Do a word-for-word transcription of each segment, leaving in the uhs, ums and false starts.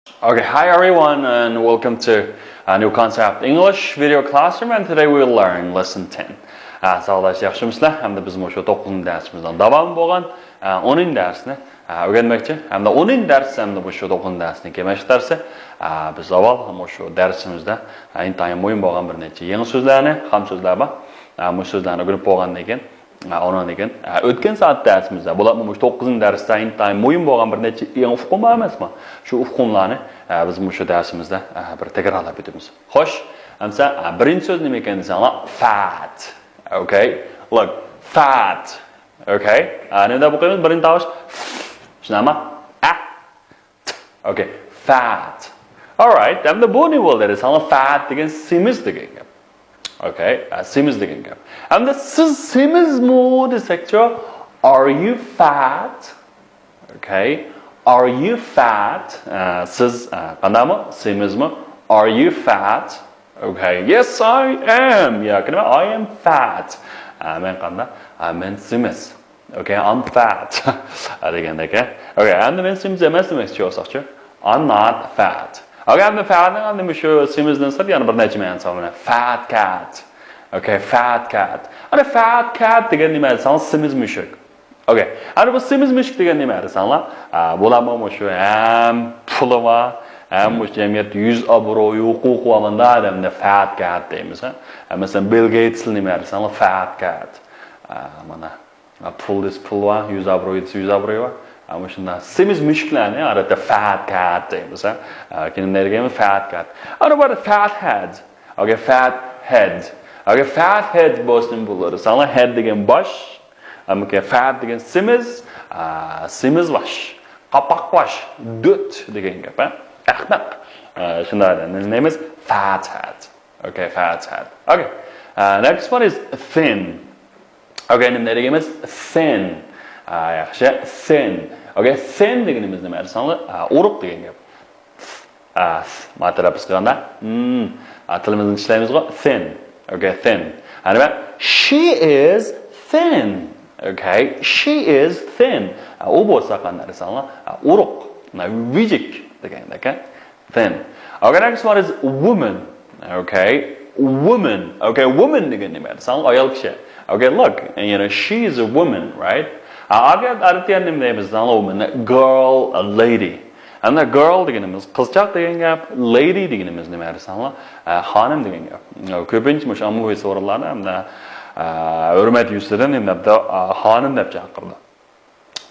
Okay, hi everyone and welcome to a new concept English video classroom, and today we will learn lesson ten. ئە، ساۋاقداش، ياخشىمۇسىلەر؟ ھەمدە بىز مۇشۇ توققۇزىنچى دەرسىمىزنىڭ داۋامى بولغان، ئە، ئونىنچى دەرسنى، ئە، ئۆگەنمەكچى. ھەمدە ئونىنچى دەرس ھەمدە مۇشۇ توققۇزىنچى دەرسنىڭكى مەشىق دەرسى. ئە، بىز ئاۋۋال مۇشۇ دەرسىمىزدە، ئە، ئىنتايىن مۇھىم بولغان بىر نەچچە يېڭى سۆزلەرنى، خام سۆزلەر بار. ئە، مۇشۇ سۆزلەرنى ئۆگىنىپ بولغاندىن كېيىن، ئە، ئۇنىڭدىن كېيىن، ئە، ئۆتكەن سائەت دەرسىمىزدە، بولۇپمۇ مۇشۇ توققۇزىنچى دەرستە ئىنتايىن مۇھىم بولغان بىر نەچچە يېڭى ئۇقۇم بار ئەمەسمۇ؟ شۇ ئۇقۇملارنى، ئە، بىز مۇشۇ دەرسىمىزدە، ئە، بىر تەكرارلاپ ئۆتىمىز. خوش، ئەمسە، ئە، بىرىنچى سۆز نېمە ئىكەن دېسەڭلار، فەت. Okay? Look, fat. Okay? ئە، نېمە دەپ ئوقۇيمىز؟ بىرىنچى تاۋۇش. شۇنداقمۇ؟ ئە. Okay, fat. Alright, ئەمدى بۇ نېمە بولدى دېسەڭلار، fat دېگەن سېمىز دېگەن گەپ. Okay, ئە، سېمىز دېگەن گەپ. ئەمدى سىز سېمىزمۇ دېسەكچۇ؟ Are you fat? Okay, are you fat? ئە، سىز، ئە، قانداقمۇ؟ سېمىزمۇ؟ Are you fat? Okay, yes, I am. ياكى نېمە؟ I am fat. ئە، مەن قانداق؟ ئە، مەن سېمىز. Okay, I'm fat. ئە، دېگەندەك، ئە. Okay, ئەمدى مەن سېمىز ئەمەس دېمەكچى بولساقچۇ؟ I'm not fat. Okay, ئەمدى fat نىڭ ئەمدى مۇشۇ سېمىزدىن سىرت يەنە بىر نەچچە مەنىسى بار. مانا، fat cat. Okay, fat cat. ئەنە fat cat دېگەن نېمە دېسەڭلار، سېمىز مۈشۈك. Okay, ئەنە بۇ سېمىز مۈشۈك دېگەن نېمە دېسەڭلار، ئە، بۇلارمۇ مۇشۇ ھەم پۇلى بار، ھەم مۇشۇ جەمئىيەتتە يۈز ئابرۇيى، ھوقۇقى بار مۇنداق ئادەمنى fat cat دەيمىز، ھە. ئە، مەسىلەن، بىل گېيتسنى نېمە دېسەڭلار، fat cat. ئە، مانا. ئە، پۇل دېسە پۇل بار، يۈز ئابرۇي دېسە يۈز ئابرۇي بار. ئە، مۇشۇنداق سېمىز مۈشۈكلەرنى ئادەتتە fat cat دەيمىز، ھە. ئە، كېيىن نېمە دېگەن؟ Fat cat. ئەنە بار fat head. Okay, fat head. Okay, fat head بولسا نېمە بولىدۇ دېسەڭلار، head دېگەن باش. ئەمما fat دېگەن سېمىز، ئە، سېمىز باش، قاپاق باش، دۆت دېگەن گەپ، ھە؟ ئەخمەق. ئە، شۇنداق نېمە دەيمىز؟ Fat head. Okay, fat head. Okay. ئە، next one is thin. Okay, نېمە دېگىنىمىز؟ Thin. ئە، ياخشى. Thin. Okay, thin دېگىنىمىز نېمە دېسەڭلار؟ ئە، ئورۇق دېگەن گەپ. ئە، ما تەلەپپۇز قىلغاندا، م، ئە، تىلىمىزنى چىشلەيمىزغۇ؟ Thin. Okay, thin. ئە، نېمە؟ She is thin. Okay, she is thin. ئە، ئۇ بولسا قانداق دېسەڭلار؟ ئە، ئورۇق. نە، ۋىجىك دېگەندەك، ھە؟ Thin. Okay, next one is woman. Okay, woman. Okay, woman دېگەن نېمە دېسەڭلار؟ ئايال كىشى. Okay, look, you know, she is a woman, right? ئە، ئەگەر ئادەتتە نېمە دەيمىز دېسەڭلار؟ Woman, girl, a lady. ئەمدى girl دېگىنىمىز قىزچاق دېگەن گەپ، lady دېگىنىمىز نېمە دېسەڭلار، ئە، خانىم دېگەن گەپ. كۆپىنچە مۇشۇ ئاممىۋى سورۇنلاردا ئەمدى، ئە، ھۆرمەت يۈزىسىدىن نېمە دەپ، ئە، خانىم دەپ چاقىرىدۇ.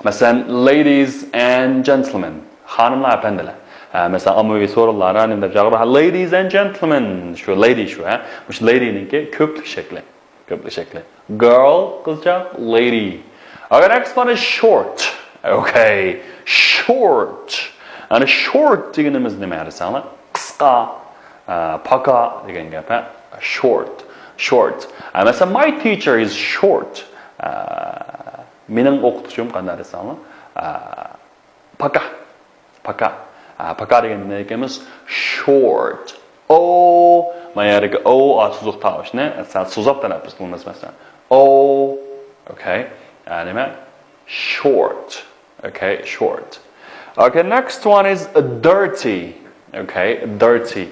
مەسىلەن، ladies and gentlemen، خانىملار، ئەپەندىلەر. ئە، مەسىلەن، ئاممىۋى سورۇنلاردا نېمە دەپ چاقىرىدۇ؟ Ladies and gentlemen، شۇ lady شۇ، ھە؟ مۇشۇ lady نىڭكى كۆپلۈك شەكلى. كۆپلۈك شەكلى. Girl، قىزچاق، lady. Okay, next one is short. Okay, short. ئەنە short دېگىنىمىز نېمە دېسەڭلار؟ قىسقا، ئە، پاكا دېگەن گەپ، ھە؟ Short. Short. ئە، مەسىلەن، my teacher is short. ئە، مېنىڭ ئوقۇتقۇچىم قانداق دېسەڭلار؟ ئە، پاكا. پاكا. ئە، پاكا دېگەن نېمە دېگىنىمىز؟ Short. O، مانا يەردىكى O، ئا، سوزۇق تاۋۇشنى سەل سوزۇپ تەلەپپۇز قىلىمىز، مەسىلەن. O. Okay. ئە، نېمە؟ Short. Okay, short. Okay, next one is dirty. Okay, dirty.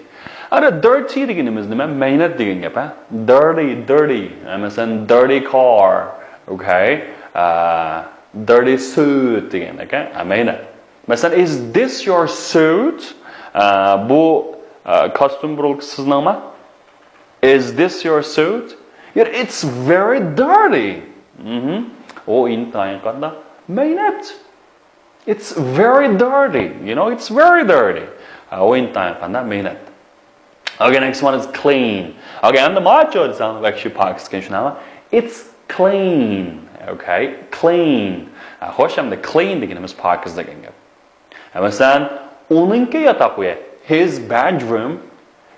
ئەنە dirty دېگىنىمىز نېمە؟ مەينەت دېگەن گەپ، ھە؟ Dirty, dirty. ئە، مەسىلەن، dirty car. Okay. ئە، dirty suit دېگەن، okay. ئە، مەينەت. مەسىلەن، is this your suit? ئە، بۇ، ئە، كاستيۇم بۇرۇلكىسى سىزنىڭمۇ؟ Is this your suit? Yeah, it's very dirty. مهم. ئۇ ئىنتايىن قانداق؟ مەينەت. It's very dirty. You know, it's very dirty. ئە، ئۇ ئىنتايىن قانداق؟ مەينەت. Okay, next one is clean. Okay, ئەمدى ماچۇ دېسەڭ، ۋەھشىي پاكىز ئىكەن، شۇنداقمۇ؟ It's clean. Okay, clean. ئە، خوش، ئەمدى clean دېگىنىمىز پاكىز دېگەن گەپ. ئە، مەسىلەن، ئۇنىڭكى ياتاق ئۆيى. His bedroom.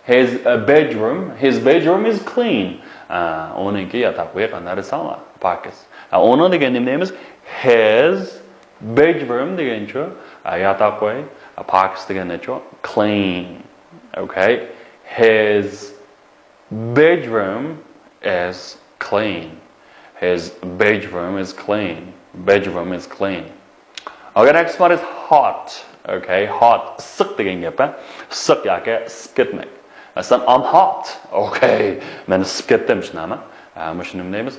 His, uh, bedroom. His bedroom is clean. ئە، ئۇنىڭكى ياتاق ئۆيى قانداق دېسەڭلار؟ پاكىز. ئە، ئۇنىڭ دېگەن نېمە دەيمىز؟ His bedroom دېگەنچۇ؟ ئە، ياتاق ئۆي. ئە، پاكىز دېگەننىچۇ؟ Clean. Okay. His bedroom is clean. His bedroom is clean. Bedroom is clean. Okay, next one is hot. Okay, hot. ئىسسىق دېگەن گەپ، ھە؟ ئىسسىق ياكى ئىسسىپ كەتمەك. مەسىلەن، I'm hot. Okay. مەن ئىسسىپ كەتتىم، شۇنداقمۇ؟ ھە، مۇشۇنى نېمە دەيمىز؟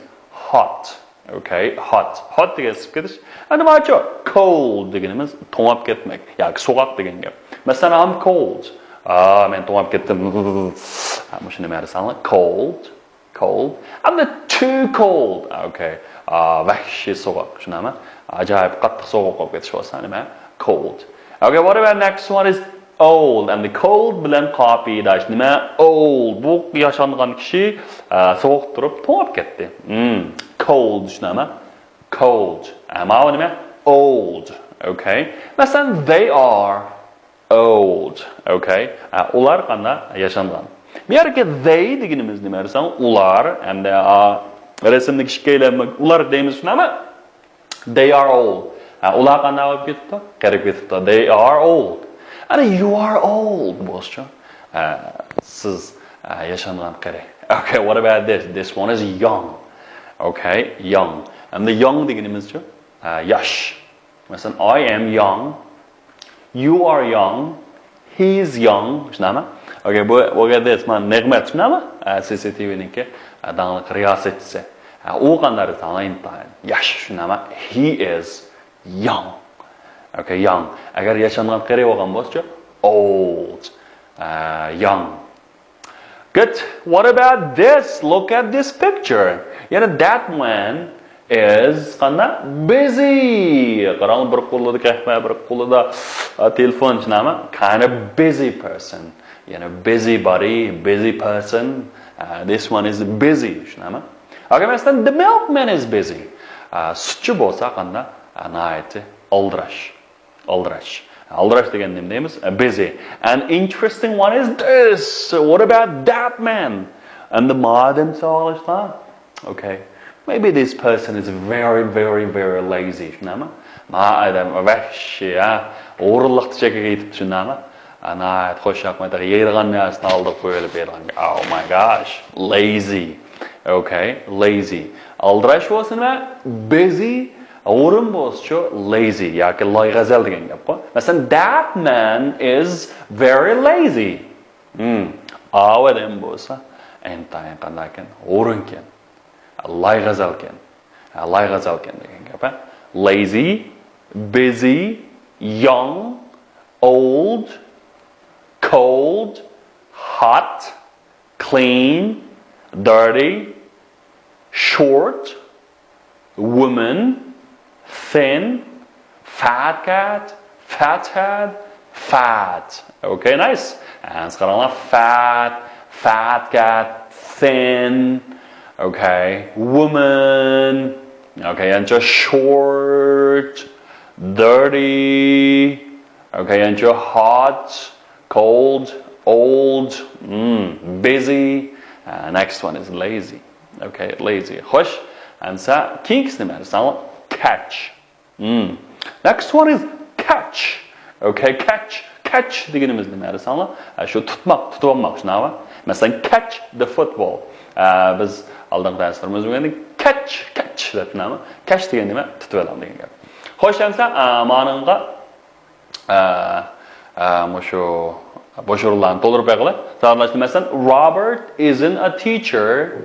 Hot. Okay, hot. Hot دېگەن ئىسسىپ كېتىش. ئەنە ماچۇ، cold دېگىنىمىز توڭاپ كەتمەك ياكى سوغۇق دېگەن گەپ. مەسىلەن، I'm cold. ئا، مەن توڭاپ كەتتىم. ھە، مۇشۇنى نېمە دېسەڭلار؟ Cold. Cold. I'm too cold. Okay. ئا، ۋەھشىي سوغۇق. شۇنداقمۇ؟ ئاجايىپ قاتتىق سوغۇق بولۇپ كېتىش بولسا نېمە؟ Cold. Okay, what about next one is old. ئەمدى cold بىلەن قاپىيە داش نېمە؟ Old. بۇ ياشانغان كىشى، ئا، سوغۇق تۇرۇپ توڭاپ كەتتى. Hmm. Cold شۇنداقمۇ؟ Cold. ئە، ماۋۇ نېمە؟ Old. Okay. مەسىلەن، they are old. Okay. ئە، ئۇلار قانداق؟ ياشانغان. بۇ يەردىكى they دېگىنىمىز نېمە دېسەڭ، ئۇلار. ئەمدى، ئا، رەسىمدىكى ئىككىيلەنمە ئۇلار دەيمىز، شۇنداقمۇ؟ They are old. ھە، ئۇلار قانداق بولۇپ كېتىپتۇ؟ قېرىپ كېتىپتۇ. They are old. ئەنە you are old بولسىچۇ؟ ھە، سىز، ھە، ياشانغان قېرى. Okay, what about this? This one is young. Okay, young. ئەمدى young دېگىنىمىزچۇ؟ ھە، ياش. مەسىلەن، I am young. You are young. He is young. شۇنداقمۇ؟ Okay, بۇ، بۇ گەپتە مانا نېمەت، شۇنداقمۇ؟ ئە، سى سى تى ۋى نىڭكى، ئە، داڭلىق رىياسەتچىسى. ئە، ئۇ قانداق دېسەڭلار ئىنتايىن ياش، شۇنداقمۇ؟ He is young. Okay, young. ئەگەر ياشانغان قېرى بولغان بولسىچۇ؟ Old. ئە، young. Good. What about this? Look at this picture. يەنە that man is قانداق؟ Busy. قاراڭ، بىر قولىدا قەھۋە، بىر قولىدا، ئا، تېلېفون، شۇنداقمۇ؟ Kind of busy person. يەنە busy body, busy person. ئا، this one is busy. شۇنداقمۇ؟ Okay, مەسىلەن، the milkman is busy. ئا، سۈتچى بولسا قانداق؟ ئا، ناھايىتى ئالدىراش. ئالدىراش. ئالدىراش دېگەن نېمە دەيمىز؟ Busy. An interesting one is this. What about that man? ئەمدى مادەم ساۋاقداشلار. Okay. Maybe this person is very, very, very lazy. شۇنداقمۇ؟ ما ئادەم ۋەھشىي، ھە؟ ئورۇنلۇقتا چېكىگە يېتىپتۇ، شۇنداقمۇ؟ ناھايىتى خۇش ياقمايدىغان، يەيدىغان نەرسىنى ئالدىغا قويۇۋېلىپ يەيدىغان. Oh my gosh. Lazy. Okay, lazy. ئالدىراش بولسا نېمە؟ Busy. ئورۇن بولسىچۇ؟ Lazy ياكى لايغەزەل دېگەن گەپقۇ. مەسىلەن، that man is very lazy. Hmm. ئاۋۇ ئادەم بولسا ئىنتايىن قانداقكەن؟ ھۇرۇنكەن. لايغەزەلكەن. لايغەزەلكەن دېگەن گەپ، ھە؟ Lazy, busy, young, old, cold, hot, clean, dirty, short, woman, thin, fat cat, fat head, fat. Okay, nice. And قاراڭلار, fat, fat cat, thin, okay, woman, okay, and just short, dirty, okay, and just hot, cold, old, mm, busy. Uh, next one is lazy. Okay, lazy. خوش. ئەمسە كېيىنكىسى نېمە دېسەڭلار؟ Catch. Hmm. Next one is catch. Okay, catch. Catch دېگىنىمىز نېمە دېسەڭلار؟ ئە، شۇ تۇتماق، تۇتۇپ ئالماق، شۇنداقمۇ؟ مەسىلەن، catch the football. ئە، بىز ئالدىنقى دەرسلىرىمىزدە ئۆگەندۇق. Catch, catch دەپ، نېمە؟ Catch دېگەن نېمە؟ تۇتۇپ ئالىدۇ دېگەن گەپ. خوش، ئەمسە، ئە، مانىڭغا ئە، ئە، مۇشۇ بوش ئورۇنلارنى تولدۇرۇپ بېقىلى. ساۋاقداشلار، مەسىلەن، Robert isn't a teacher,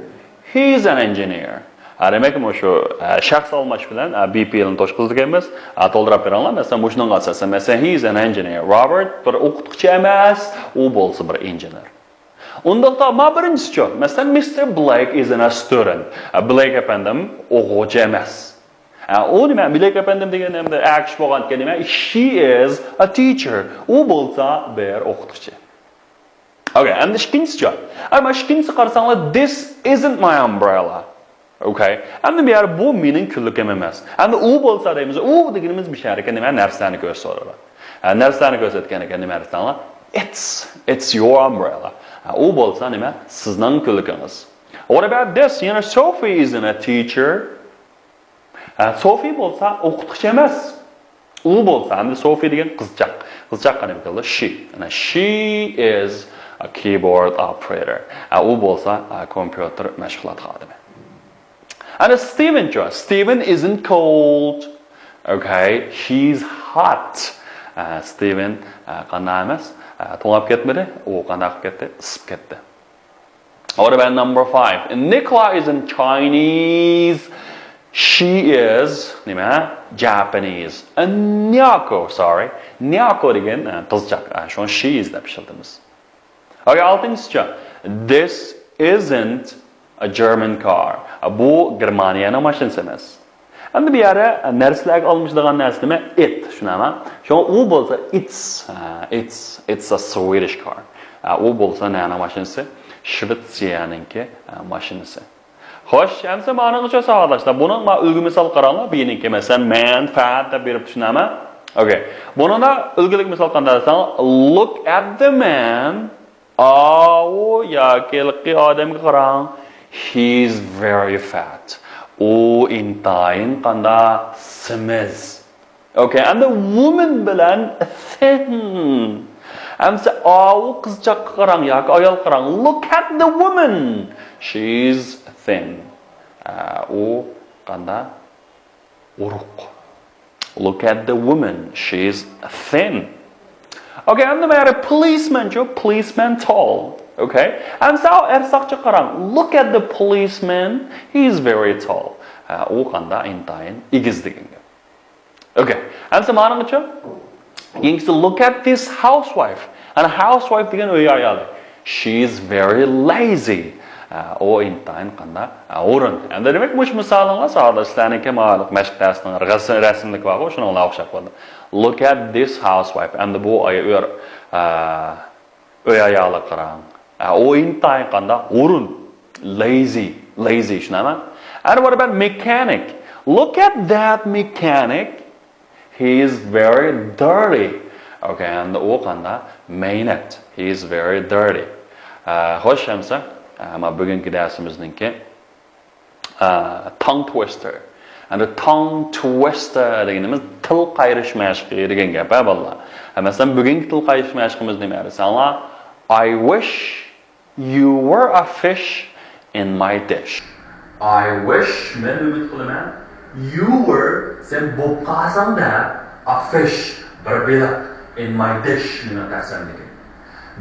he's an engineer. ئە، دېمەك، مۇشۇ، ئە، شەخس ئالماش بىلەن، ئە، بى پى ئېلنى توشقۇزىدىكەنمىز. ئە، تولدۇراپ بېرىڭلار. مەسىلەن، مۇشۇنىڭغا ئاساسەن، مەسىلەن، he's an engineer. Robert بىر ئوقۇتقۇچى ئەمەس، ئۇ بولسا بىر ئىنژېنېر. ئۇنداقتا، ما بىرىنچىسىچۇ؟ مەسىلەن، Mister Blake isn't a student. ئە، بلېيك ئەپەندىم ئوقۇغۇچى ئەمەس. ھە، ئۇ نېمە؟ بلېيك ئەپەندىم دېگەن ئەمدى ئەكىشى بولغانكەن نېمە؟ She is a teacher. ئۇ بولسا بىر ئوقۇتقۇچى. Okay, ئەمدى ئىككىنچىسىچۇ؟ ئەمما ئىككىنچىسى قارىساڭلار، this isn't my umbrella. Okay. ئەمدى بۇ يەر بۇ مېنىڭ كۈنلۈكۈم ئەمەس. ئەمدى ئۇ بولسا دەيمىز، ئۇ دېگىنىمىز بۇ شەركە نېمە؟ نەرسىلەرنى كۆرسىتىۋاتىدۇ. ھە، نەرسىلەرنى كۆرسەتكەن ئىكەن، نېمە دەيسەڭلار؟ It's, it's your umbrella. ھە، ئۇ بولسا نېمە؟ سىزنىڭ كۈنلۈكىڭىز. What about this? You know, Sophie isn't a teacher. ھە، سوفى بولسا ئوقۇتقۇچى ئەمەس. ئۇ بولسا، ئەمدى سوفى دېگەن قىزچاق. قىزچاققا نېمە كېلىدۇ؟ She. ئەنە، she is a keyboard operator. ھە، ئۇ بولسا، ھە، كومپيۇتېر مەشغۇلات خادىمى. ئەنە، ستىۋېنچۇ؟ Steven isn't cold. Okay, he's hot. ئە، ستىۋېن، ئە، قانداق ئەمەس، ئە، توڭلاپ كەتمىدى، ئۇ قانداق قىلىپ كەتتى؟ ئىسسىپ كەتتى. What about number five? Nicola isn't Chinese. She is نېمە؟ Japanese. Nyako, sorry. Nyako دېگەن، ئە، قىزچاق. ئە، شۇڭا she is دەپ ئىشلىتىمىز. Okay, ئالتىنچىسى. This isn't a German car. بۇ گېرمانىيەنىڭ ماشىنىسى ئەمەس. ئەمدى بۇ يەردە نەرسىلەرگە ئالمىشىدىغان نەرسە نېمە؟ It، شۇنداقمۇ؟ شۇڭا ئۇ بولسا it's، ھە، it's، it's a Swedish car. ھە، ئۇ بولسا نەنىڭ ماشىنىسى؟ شۋېتسىيەنىڭكى، ھە، ماشىنىسى. خوش، ئەمسە مانىڭغىچە ساۋاقداشلار. بۇنىڭ ما ئۈلگە مىسال قاراڭلار. بىنىڭكى مەسىلەن، man، fat دەپ بېرىپ چۈشىنەمەن. Okay. بۇنىڭدا ئۈلگىلىك مىسال قانداق دېسەڭ، look at the man. ئاۋۇ ياكى ھېلىقى ئادەمگە قاراڭ. He's very fat. ئۇ ئىنتايىن قاندا سېمىز. Okay, and the woman بىلەن thin. ئەمسە ئاۋۇ قىزچاققا قاراڭ ياكى ئايالغا قاراڭ. Look at the woman. She's thin. ئە، ئۇ قاندا؟ ئورۇق. Look at the woman. She's thin. Okay, ئەمدى مەيەردە policeman چۇ؟ Policeman tall. Okay. ئەمسە ئەر ساقچىغا قاراڭ. Look at the policeman. He's very tall. ئە، ئۇ قاندا؟ ئىنتايىن ئېگىز دېگەن گەپ. Okay. ئەمسە مانىڭغىچە؟ كېيىنكىسى، look at this housewife. ئەنە housewife دېگەن ئۆي ئايالى. She is very lazy. ئە، ئۇ ئىنتايىن قاندا؟ ئە، ھۇرۇن. ئەمدى دېمەك، مۇشۇ مىسالىڭلار ساۋاقداشلار سىلەرنىڭكى ماۋۇ مەشىق دەرسىنىڭ رەسىم-، رەسىملىكى بارغۇ، شۇنىڭغا ئوخشاپ قالدى. Look at this housewife. ئەمدى بۇ ئايال، ئە، ئۆي ئايالىغا قاراڭ. ئە، ئۇ ئىنتايىن قاندا؟ ھۇرۇن. Lazy. Lazy، شۇنداقمۇ؟ And what about mechanic? Look at that mechanic. He is very dirty. Okay, and ئۇ قاندا؟ مەينەت. He is very dirty. ئە، خوش، ئەمسە، ئە، ما بۈگۈنكى دەرسىمىزنىڭكى، ئە، tongue twister. And tongue twister دېگىنىمىز تىل قايرىش مەشىقى دېگەن گەپ، ھە، بالىلار. ھە، مەسىلەن، بۈگۈنكى تىل قايرىش مەشىقىمىز نېمە دېسەڭلار، I wish you were a fish in my dish. I wish، مەن ئۈمىد قىلىمەن، you were، سەن بولۇپ قالساڭ دە، a fish، بىر بېلىق، in my dish، مېنىڭ تەخسەمدىكى.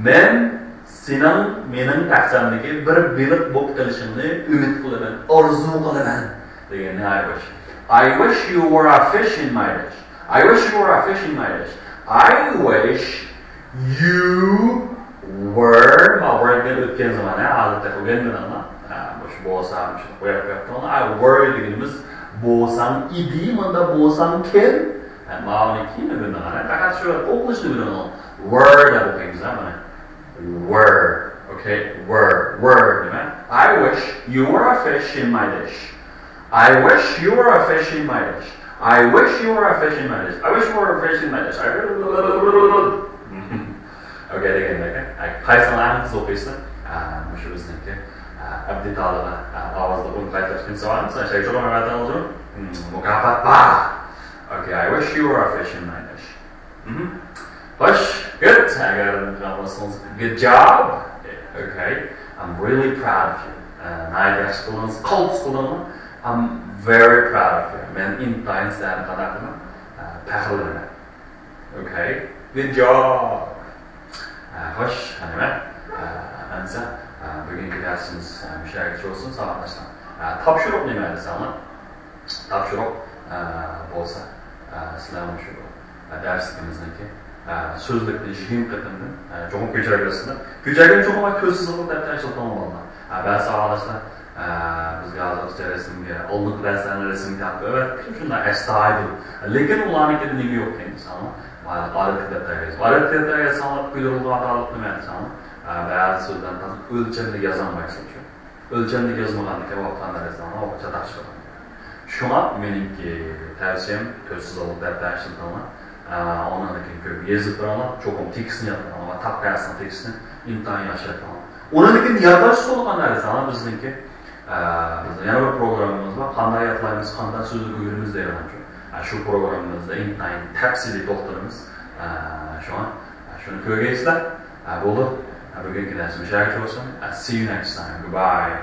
مەن سېنىڭ مېنىڭ تەخسەمدىكى بىر بېلىق بولۇپ قېلىشىڭنى ئۈمىد قىلىمەن، ئارزۇ قىلىمەن، دېگەننى I wish. I wish you were a fish in my dish. I wish you were a fish in my dish. I wish you were، ما were دېگەن ئۆتكەن زامان، ھە، ھازىرقى ئۆگەنمىدىڭلار. ھە، مۇشۇ بولسا، مۇشۇنداق قويۇپ قويۇپتىڭلار. I were دېگىنىمىز بولساڭ ئىدى، مۇندا بولساڭكەن. ھە، ماۋۇنى كېيىن ئۆگىنىدىغان. پەقەت شۇ ئوقۇلۇشنى ئۆگىنىڭ. Were دەپ ئوقۇيمىز، ھە، بۇنى. Were. Okay, were. Were دېمە. I wish you were a fish in my dish. I wish you were a fish in my dish. I wish you were a fish in my dish. I wish you were a fish in my dish. I Okay دېگەندەك، ھە. ئاي، قايسىڭلار ئەڭ تېز ئوقۇيسىلەر؟ ئا، مۇشۇ بىزنىڭكى، ئا، ئابدىتالىغا، ئا، ئاۋازلىق ئويۇن قايتۇرۇش تىمسا بارمۇ؟ سەن شەي چوقۇم ئەۋەتىڭىزمۇ؟ مۇكاپات بار. Okay, I wish you were a fish in my dish. مهم. خوش، good. ئەگەر قىلغان بولسىڭىز، good job. Okay, I'm really proud of you. ئا، ناھايىتى ياخشى قىلدىڭىز، قالتىس قىلدىڭىز. I'm very proud of you. مەن ئىنتايىن سىلەرنى قانداق قىلىمەن؟ ئا، پەخىرلىنىمەن. Okay, good job. ئە، خوش، نېمە؟ ئە، ئەمسە، ئە، بۈگۈنكى دەرسىمىز، ئە، مۇشۇ يەرگىچە بولسۇن، ساۋاقداشلار. ئە، تاپشۇرۇق نېمە دېسەڭلار؟ تاپشۇرۇق، ئە، بولسا، ئە، سىلەر مۇشۇ، ئە، دەرسلىكىمىزنىڭكى، ئە، سۆزلۈكنى يىگىرمە قېتىمدىن، ئە، چوقۇم كۆچۈرەلەيسىلەر. كۆچۈرگەن چوقۇم تۆت سىزىقلىق دەپتەر ئىشلىتىڭلار. ئە، بەزى ساۋاقداشلار، ئە، بىزگە ھازىرغىچە رەسىمگە، ئالدىنقى دەرسلەرنىڭ رەسىمىگە تارتىپ ئەۋەتتۇق، شۇنداق ئەستايىدىل. لېكىن ئۇلارنىڭكىدە نېمە يوق دەيمىز، ئادەتتىكى دەپتەرگە يېزىپ. ئادەتتىكى دەپتەرگە يازساڭلار، قۇيرۇقلۇق خاتالىق نېمە دېسەڭلار، ئە، بەزى سۆزلەرنى تازا ئۆلچەملىك يازالمايسىز شۇ. ئۆلچەملىك يازمىغاندىكىن ۋاقىت قانداق يازساڭلار، ۋاقىت چاتاق چىقىدۇ. شۇڭا مېنىڭكى تەۋسىيەم تۆت سىزىقلىق دەپتەر ئىشلىتىڭلار. ئە، ئۇنىڭدىن كېيىن كۆپ يېزىپ بېرىڭلار، چوقۇم تېكىستنى يادلاڭلار، تاق دەرسنىڭ تېكىستىنى ئىنتايىن ياخشى يادلاڭلار. ئۇنىڭدىن كېيىن يادلاش ئۇسۇلى قانداق دېسەڭلار، بىزنىڭكى، ئە، بىزنىڭ يەنە بىر پروگراممىمىز بار، قانداق يادلايمىز، قانداق سۆزلۈك ئۆگىنىمىز دەيدىغان شۇ. ئە، شۇ پروگراممىمىزدا ئىنتايىن تەپسىلىي توختىلىمىز. ئە، شۇڭا، ئە، شۇنى كۆرگەيسىلەر. ئە، بولدى. ئە، بۈگۈنكى دەرسىمىز شۇ يەرگىچە بولسۇن. ئە، see you next time. Goodbye.